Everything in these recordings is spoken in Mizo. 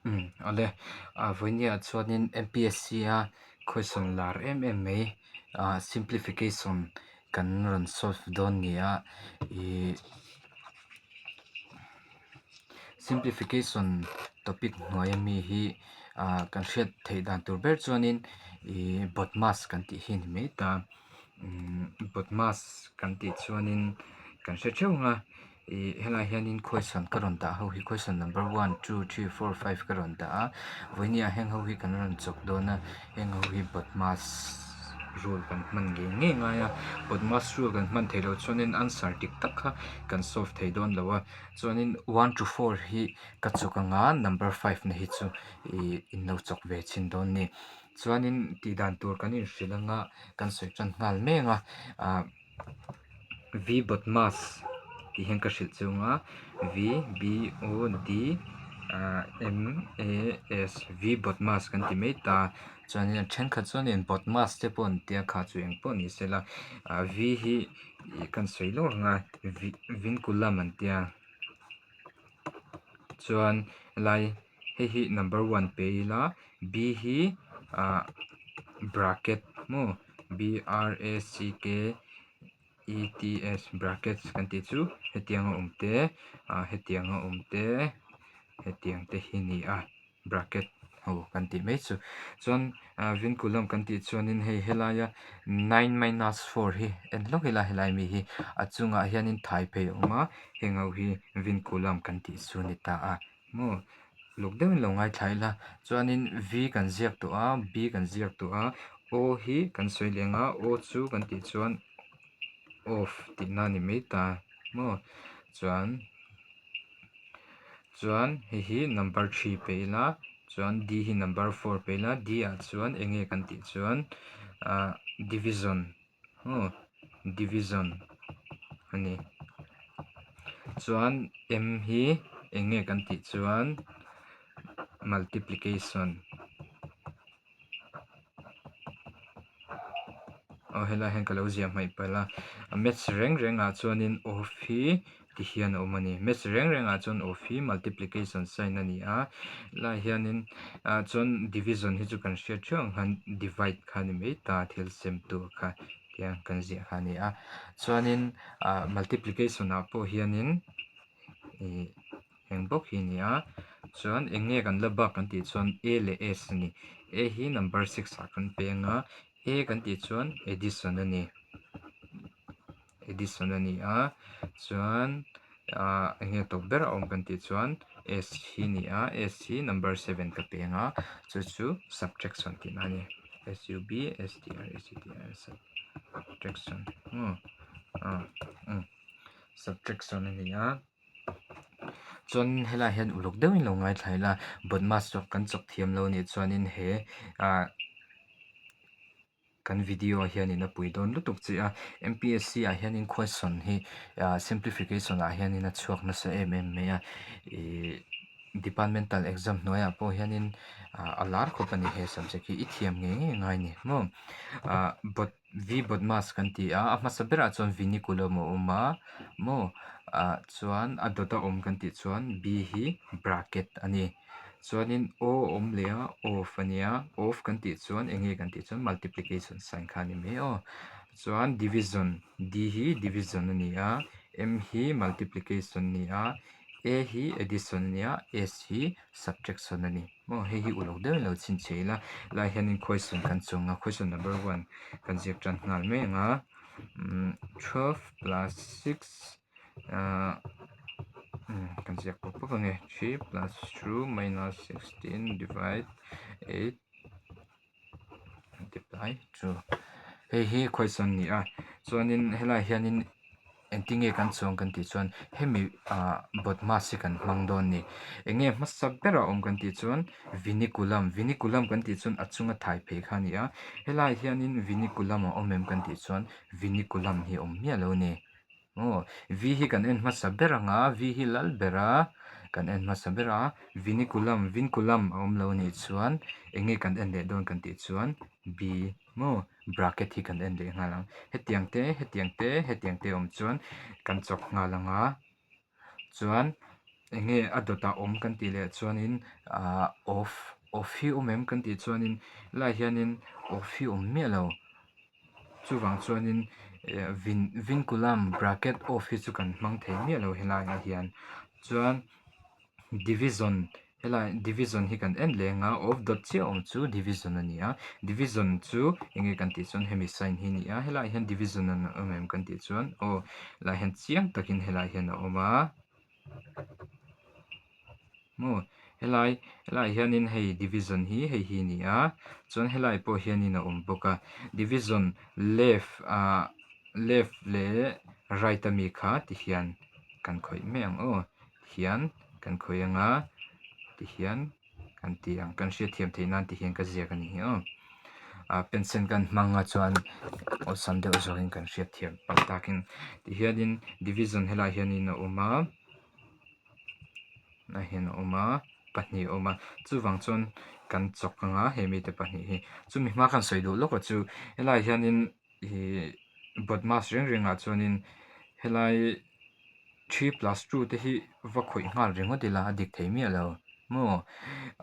Umm awle ah vawinia chuanin M_P_S_C a question lar em em mai ah simplification kan rawn solve dawn ni a ihh simplification topic hnuai ami hi ah kan hriat theih dan tur ber chuanin ihh botmas kan tih hi a ni mai ta umm botmas kan tih chuanin kan hre theuh ang a. Ih helai hianin question ka rawn dah ho hi question number one two three four five ka rawn dah a vawinia heng ho hi kan rawn chawk dawn a heng ho hi botmas rule kan hman ngei ngei ngai a botmas rule kan hman theih loh chuanin answer dik tak kha kan solve thei dawn lo a chuanin one to four hi ka chawk anga number five na hi chu ih in lo chawk ve chhin dawn a ni chuanin tih dan tur kan inhrilh anga kan sawi tan nghal mek a ah. V Bodmas tih hian ka hrilh chung a V B O D ah M A S V Bodmas kan ti mai ta chuanin a thenkhat chuanin Bodmas te pawh an tia kha chu eng pawh ni sela ah V hi ih kan sawi lawk ang a V Vinkulam an tia chuan helai hei hi number one pe ila B hi ah bracket maw B R A C K E T S brackets kan tih chu hetiang a awm te ah hetiang a awm te hetiang te hi a ni a. bracket ho kan tih mai chu chuan ah vinkulam kan tih chuanin hei helaia nine minus four hi en hlawk ila helai mi hi a chungah hianin thai phei a awm a heng ho hi vinkulam kan tih chu a ni ta a maw uluk deuhin lo ngaithla ila chuanin v kan ziak tawh a b kan ziak tawh a o hi kan sawi leh ang a o chu kan tih chuan off tihna a ni mai ta maw chuan. Chuan hei hi number three pe ila chuan d hi number four pe ila d ah chuan eng nge kan tih chuan ah division aw division a ni chuan m hi eng nge kan tih chuan multiplication. Aw helai hian ka lo ziah hmaih palh a a maths reng reng ah chuanin off hi ti hian a awm a ni maths reng reng ah chuan off hi multiplication sign a ni a helai hianin ah chuan division hi chu kan hriat theuh ang khan divide kha a ni mai ta thil sem tur kha tiang kan ziah kha a ni a chuanin ah multiplication ah pawh hianin ih eng bawk hi a ni a chuan eng nge kan la bak kan tih chuan a leh s a ni a hi number six ah kan peng a a kan tih chuan addition a ni addition a ni a chuan ah eng nge tawp ber a awm kan tih chuan s hi a ni a s hi number seven ka peng a chu chu subtraction tihna a ni s u b s t r a c t i subtraction ah umm subtraction a ni a chuan helaiah hian uluk deuhin lo ngaithla ila bawtmas chu kan chawk thiam lo anih chuanin he ah kan video ah hianin a pui dawn lutuk che a M_P_S_C ah hianin question hi ah simplification ah hianin a chhuak nasa em em mai a ihh departmental exam hnuaiah pawh hianin ah a lar khawp a ni he subject hi i thiam ngei ngei ngai a ni maw ah bawt. V Bodmas kan ti a, a hmasa berah chuan Viniculum a awm a maw ah chuan a dawt a awm kan tih chuan B hi bracket a ni chuanin O a awm leh a off a nia off kan tih chuan eng nge kan tih chuan multiplication sign kha a ni mai aw chuan division D hi division a ni a M hi multiplication a ni a A hi addition a ni a S hi subtraction a ni. Maw hei hi uluk deuhin lo chhinchhiah ila helaiah hianin question kan chuang a question number one kan ziak tan nghal mai ang a umm twelve plus six ahh umm kan ziak pawp pawp ange three plus two minus sixteen divide eight multiply two hei hi question a ni a chuanin helaiah hianin Engtin nge kan chuang kan tih chuan hemi ah bawtmas hi kan hmang dawn a ni. Eng nge hmasa ber a awm kan tih chuan vinikulam vinikulam kan tih chuan a chunga thai phei kha a ni a helaiah hianin vinikulam a awm em kan tih chuan vinikulam hi a awm miah lo a ni. Aw v hi kan en hmasa ber ang a v hi lal ber a kan en hmasa ber a vinikulam vinkulam a awm lo a nih chuan eng nge kan en leh dawn kan tih chuan b maw. Bracket hi kan en leh nghal ang hetiang te hetiang te hetiang te awm chuan kan chawk nghal ang a chuan Eng nge a dawtah awm kan tih leh chuanin ah off off hi awm em kan tih chuanin helaiah hianin off hi awm miah lo chuvang chuanin eh vin vinkulam bracket off hi chu kan hmang thei miah lo helaiah hian chuan division helai division hi kan en leng a off dawt chiah awm chu division a ni a division chu eng nge kan tih chuan hemi sign hi a ni a helaiah hian division a awm em kan tih chuan aw helaiah hian chiang takin helaiah hian a awm a. Maw helai helaiah hianin hei division hi hei hi a ni a chuan helai pawh hianin a awm bawk a division left ah left leh right ami kha tihian kan khawih mai ang aw tihian kan khawih ang a tihian kan ti ang kan hriatthiam theih nan ti hian ka ziak a ni hi aw ah pen sen kan hmang a chuan awlsam deuh zawkin kan hriatthiam palh takin tihianin division helaiah hianin a awm a ah hian a awm a pahnih a awm a chuvang chuan kan chawk ang a he mite pahnih hi chumi hma khan sawi duh lawk a chu helaiah hianin ih bawtmas reng reng ah chuanin helai 3 plus 2 te hi va khawih nghal ringawt ila a dik thei miah lo maw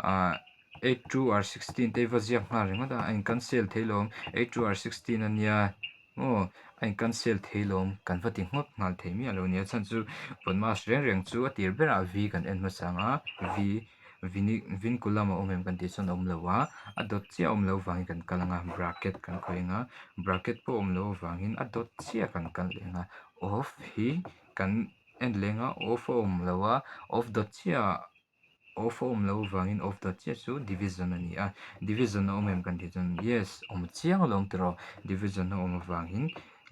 ah 8 2 are 16 te hi va ziak nghal ringawt a a in cancel thei lawm 8 2 are 16 ania maw a in cancel thei lawm kan va ti nghawt nghal thei miah lo nia chhan chu bawtmas reng reng chu a tir berah v kan en hmasa ang a v vinkulam a awm em kan tih chuan a awm lo a a dawt chiah a awm loh vangin kan kal ang a bracket kan khawih ang a bracket pawh a awm loh avangin a dawt chiah kan kal leh ang a off hi kan en leng a off a awm lo a off dawt chiah ah off a awm loh avangin off dawt chiah chu division a ni a division a awm em kan tih chuan yes awm chiang alawm tiraw division a awm avangin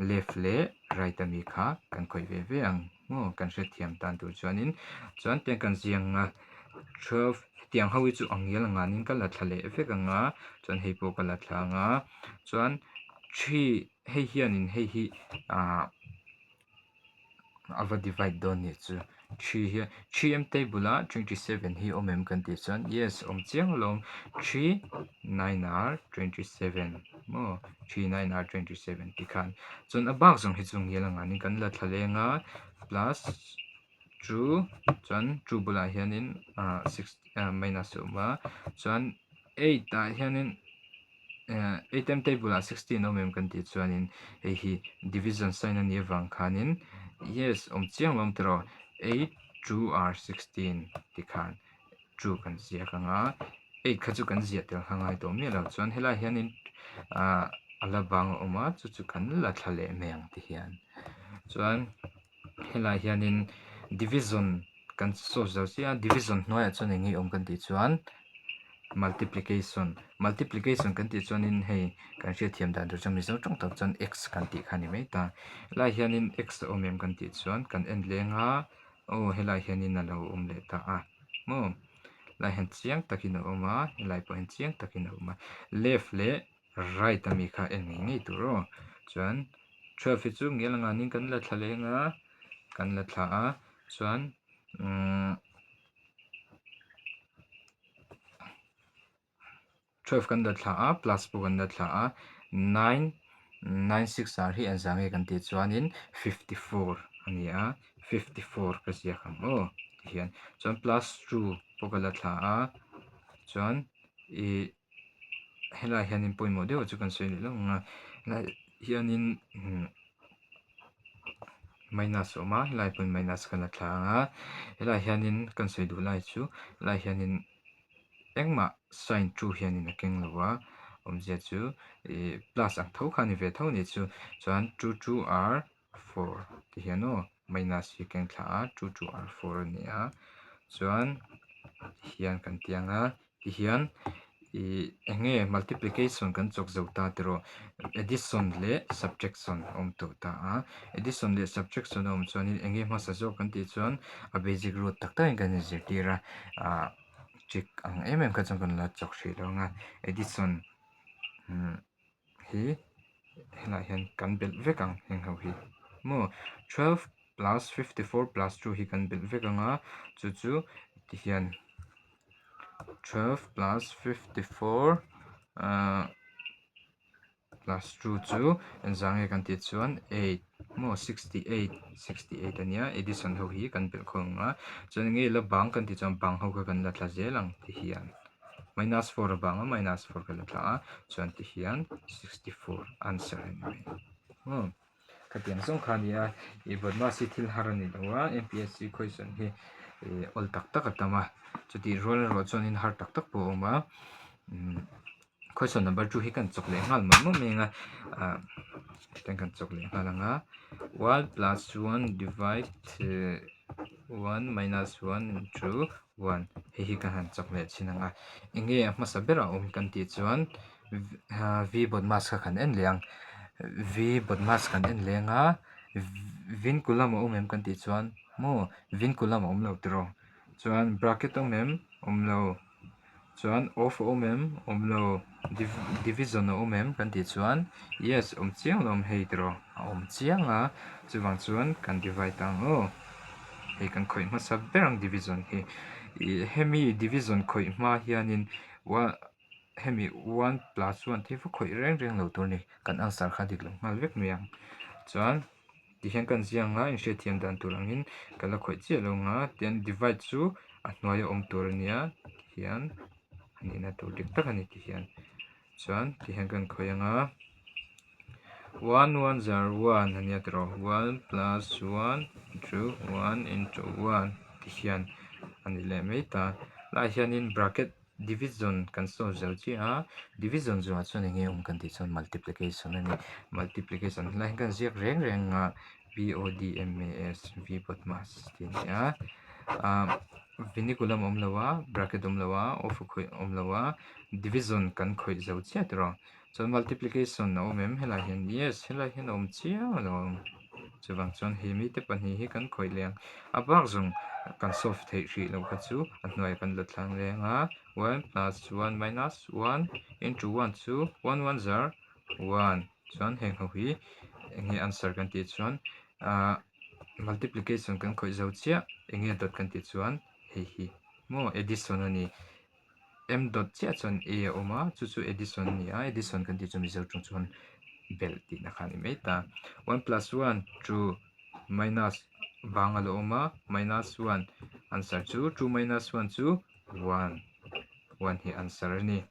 left leh right ami kha kan khawih ve ve ang. Maw kan hrethiam tan tur chuanin chuan tiang kan ziang a 12 hetiang ho hi chu ang ngial nganin ka la thla leh vek ang a chuan hei pawh ka la thla ang a chuan 3 hei hianin hei hi ah a va divide dawn nih chu 3 hian 3 m table a 27 hi awm em kan tih chuan yes awm chiang alawm 3 9 are 27 maw 3 9 are 27 tikhan chuan a bak zawng hi chu ngial anganin kan la thla leng a plus 2 chuan 2 bulah hianin ah 6 ah minus a awm a chuan 8 ah hianin eh 8 m table ah 16 a awm em kan tih chuanin hei hi division sign a nih avang khanin yes awm chiang lo awm tiraw 8 2 are 16 tikhan 2 kan ziak ang a 8 kha chu kan ziah tel kha ngai tawh miah lo chuan helai hianin ah a la bang a awm a chu chu kan la thla leh mai ang ti hian chuan helai hianin division kan solve zo chiah a division hnuaiah chuan eng nge awm kan tih chuan multiplication multiplication kan tih chuanin hei kan hriatthiam dan tur chuan mizo tawng tak chuan x kan tih kha a ni mai ta helai hianin x a awm em kan tih chuan kan en leng a aw helai hianin a lo awm leh ta a maw helai hian chiang takin a awm a helai pawh hian chiang takin a awm a left leh right ami kha en ngei ngei tur aw chuan 12 hi chu ngial anganin kan la thla leng a kan la thla a chuan umm 12 kan la thla a plus pawh kan la thla a 9 9 6 are hi an zah nge kan tih chuanin 54 a ni a 54 ka ziak ang aw tihian chuan plus 2 pawh ka la thla a chuan ih helaiah hianin pawimawh deuh chu kan sawi leh lawk ang a helaiah hianin minus a awm a helaiah pawhin minus kan la thla ang a helaiah hianin kan sawi duh lai chu helaiah hianin engmah sign 2 hianin a keng lo a awmzia chu ih plus ang tho kha a ni ve tho a ni chu chuan 2 2 are 4 ti hian aw minus hi keng thla a 2 2 are 4 a ni a chuan tihian kan ti ang a tihian ih eng nge multiplication kan chawk zo ta tiraw addition leh subtraction a awm tawh ta a addition leh subtraction a awm chuanin eng nge hmasa zawk kan tih chuan a basic rule tak takin kan inzirtir a ah trick ang em em kha chuan kan la chawk hrih lo ang a addition hi helaiah hian kan belh vek ang heng ho hi maw 12 plus 54 plus 2 hi kan belh vek ang a chu chu tihian 12 plus 54 ahh. plus two chu engzah nge kan tih chuan eight maw 68 68 a nia addition ho hi kan belh khawm ang a chuan enge la bang kan tih chuan bang ho kha kan la tla zel ang ti hian minus 4 a bang a minus 4 kan la tla a chuan ti hian 64 answer a ni mai maw khatiang zawng kha a ni a ih bodmas hi thil har a ni lo a M_P_S_C question hi ih awl tak tak a tam a chutih rual erawh chuanin har tak tak pawh a awm a umm. Question number 2 hi kan chawk leh nghal mawlh mawlh mai anga ah tiang kan chawk leh nghal anga 1 plus 1 divide 1 minus 1 into 1 hei hi kan han chawk leh chhin anga enge a hmasa ber a awm kan tih chuan v bodmas kha kan en leh ang v bodmas kan en leh anga vinculum a awm em kan tih chuan maw vinculum a awm lo tiraw chuan bracket a awm em awm lo. Chuan off a awm em? Awm lo. Division a awm em? Kan tih chuan yes awm chiang lo awm hei tiraw a awm chiang a, chuvang chuan kan divide ang aw. Hei kan khawih hmasa ber ang division hi. Ih hemi division khawih hma hianin hemi one plus one te hi va khawih reng reng lo tur a ni. Kan answer kha dik lo nghal vek mai ang. Chuan. Tihian kan ziak ang a, inhriatthiam dan tur angin ka la khawih chiah lo ang a, tian divide chu a hnuaia awm tur a nia tihian a nihna tur dik tak a ni tihian chuan tihian kan khawih ang a one one zar one a nia tiraw one plus one into one into one tihian a ni leh mai ta lai hianin bracket Division kan solve zo chiah a, division zawhah chuan enge awm kan tih chuan multiplication a ni. Multiplication helai hian kan ziak reng reng a B O D M A S V BODMAS tih a ni a. Ahh viniculum a awm lo a, bracket a awm lo a, off a khawih a awm lo a, division kan khawih zo chiah tiraw. Chuan multiplication a awm em helai hian yes helai hian a awm chiang alawm. Chuvang chuan he mite pahnih hi kan khawih leh ang. A bak zawng kan solve theih hrih loh kha chu a hnuaiah kan la thlang leng a one plus one minus one into one chu one one zar one chuan heng ho hi eng nge answer kan tih chuan ahh multiplication kan khawih zo chiah eng nge dawt kan tih chuan hei hi maw addition a ni. M dawt chiah chuan A a awm a, chu chu addition a ni a, addition kan tih chu Mizo tawng chuan belh tihna kha a ni mai ta. One plus one two minus vang a lo awm a, minus one answer chu two minus one chu one, one hi answer a ni.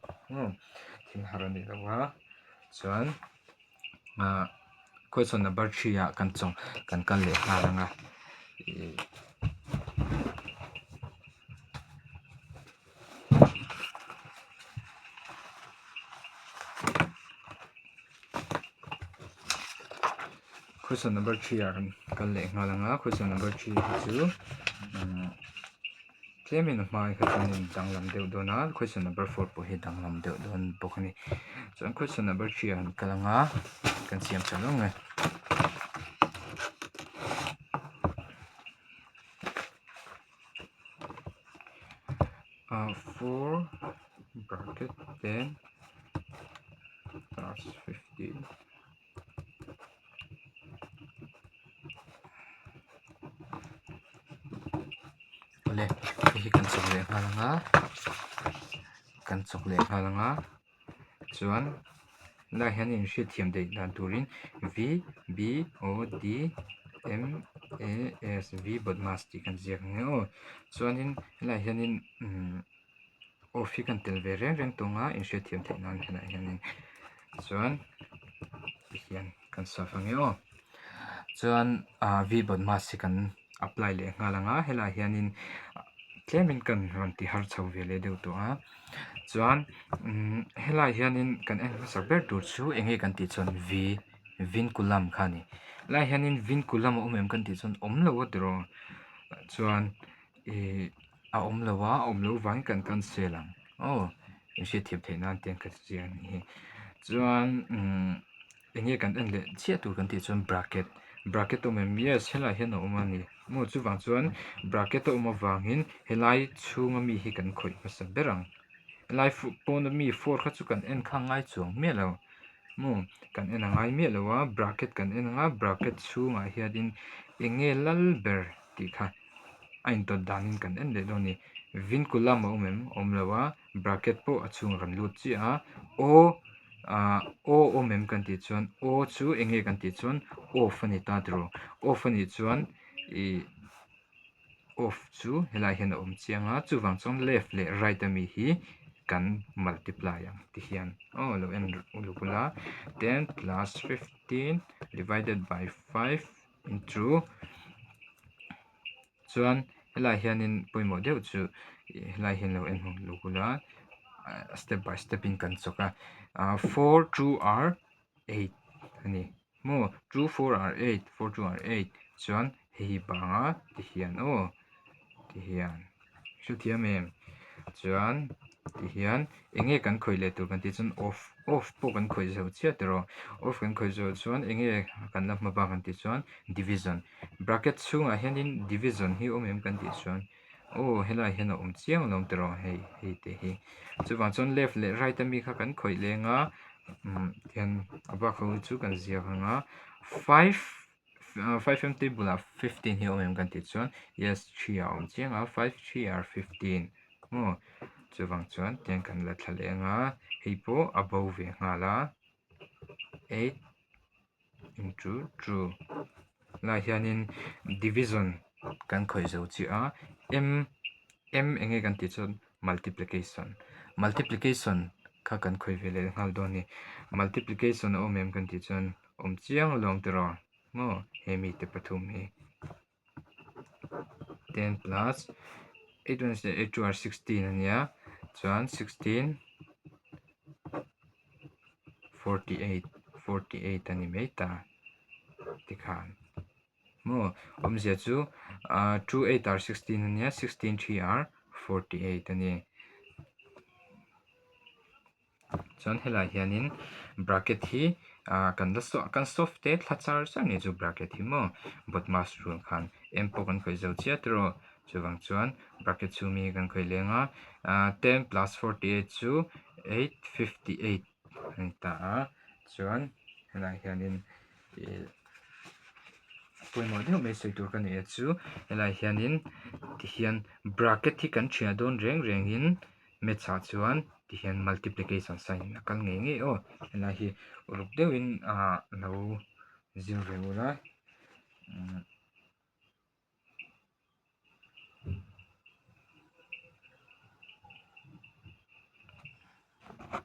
Thil har a ni lo a, chuan ah question number 3 ah kan chawng kan kal leh nghal ang a ih question number 3 ah kan kal leh nghal ang a question number 3 hi chu umm Tlemin a hmai kha chuan in danglam deuh dawn a, question number 4 pawh hi danglam deuh dawn bawk a ni. Chuan question number 3 ah han kal ang a, kan siam tha lo nge. Uh, 4 bracket 10 plus 15 Awle hei hi kan chawk leh nghal ang a kan chawk leh nghal ang a chuan helaiah hian inhriat thiam daih dan turin V B O D M A S V BODMAS tih kan ziak ang e aw chuanin helaiah hianin umm off hi kan tel ve reng reng tawng a inhriat thiam theih nan helaiah hianin chuan tihian kan solve ang e aw chuan ah v bodmas hi kan apply leh nghal ang a helaiah hianin tlemin kan rawn ti har chho ve leh deuh tawh a chuan umm helaiah hianin kan en hmasa ber tur chu eng nge kan tih chuan v vinkulam kha a ni helaiah hianin vinkulam a awm em kan tih chuan awm lo a tiraw chuan ih. A awm lo a, a awm loh vangin kan cancel ang aw inhriatthiam theih nan te ka chiang a ni hi. Chuan umm eng nge kan en leh chiah tur kan tih chuan bracket bracket a awm em yes helaiah hian a awm a ni maw chuvang chuan bracket a awm avangin helai chhunga mi hi kan khawih hmasa ber ang helai pawna mi four kha chu kan en kha ngai chuang miah lo maw kan en a ngai miah lo a bracket kan en ang a bracket chhungah hianin eng nge lal ber tih kha. a intawt danin kan en leh dawn a ni. Vinkulam a awm em? Awm lo a, bracket pawh a chhungah kan lut chiah a, aw Ah O awm em kan tih chuan O chu eng nge kan tih chuan off a ni ta tiraw. Off a nih chuan ih off chu helai hian a awm chiang a chuvang chuan left leh right ami hi kan multiply ang ti hian aw lo en uluk ula ten plus 15 divided by 5 into chuan helai hianin pawimawh deuh chu helai hian lo en uluk ula step by step in kan chawk a ah 4 2 are 8 a ni. Maw two four are eight, four two are eight chuan hei hi banga ti hian aw ti hian hrethiam em chuan ti hian eng nge kan khawih leh tur kan tih chuan off off pawh kan khawih zo chiah tiraw off kan khawih zo chuan eng nge kan la hma bak kan tih chuan division bracket chhungah hianin division hi awm em kan tih chuan aw helaiah hian a awm chiang alawm tiraw hei hei te hi chuvang chuan left leh right ami kha kan khawih leng a umm tihian a bak ho chu kan ziak ang a five five m table ah 15 hi a awm em kan tih chuan yes 3 a awm chiang a 5 3 are 15 maw chuvang chuan tihian kan la thla leng a hei pawh a bo ve nghal a 8 into 2 lai hianin division kan khawih zo chiah a m m eng nge kan tih chuan multiplication multiplication kha kan khawih ve leh nghal dawn a ni multiplication a awm em kan tih chuan awm chiang alawm tiraw maw he mite pathum hi. 10 plus 8 1 8 2 are 16 a nia chuan 16 48 48 a ni mai ta tikhan maw awmzia chu ah 2 8 are 16 a nia 16 3 are 48 a ni. Chuan helaiah hianin bracket hi ah kan la saw kan soft te thla char char ni chu bracket hi maw bawtmas rul khan em pawh kan khawih zo chiah tiraw chuvang chuan bracket chhung mi kan khawih leng a ah 10 + 48 chu 858 a ni ta a chuan helaiah hianin ih pawimawh deuh mai sawi tur ka nei a chu helaiah hianin tihian bracket hi kan thiah dawn reng rengin. Maths ah chuan tihian multiplication sign in a kal ngei ngei aw helai hi uluk deuhin ah lo zir ve ula.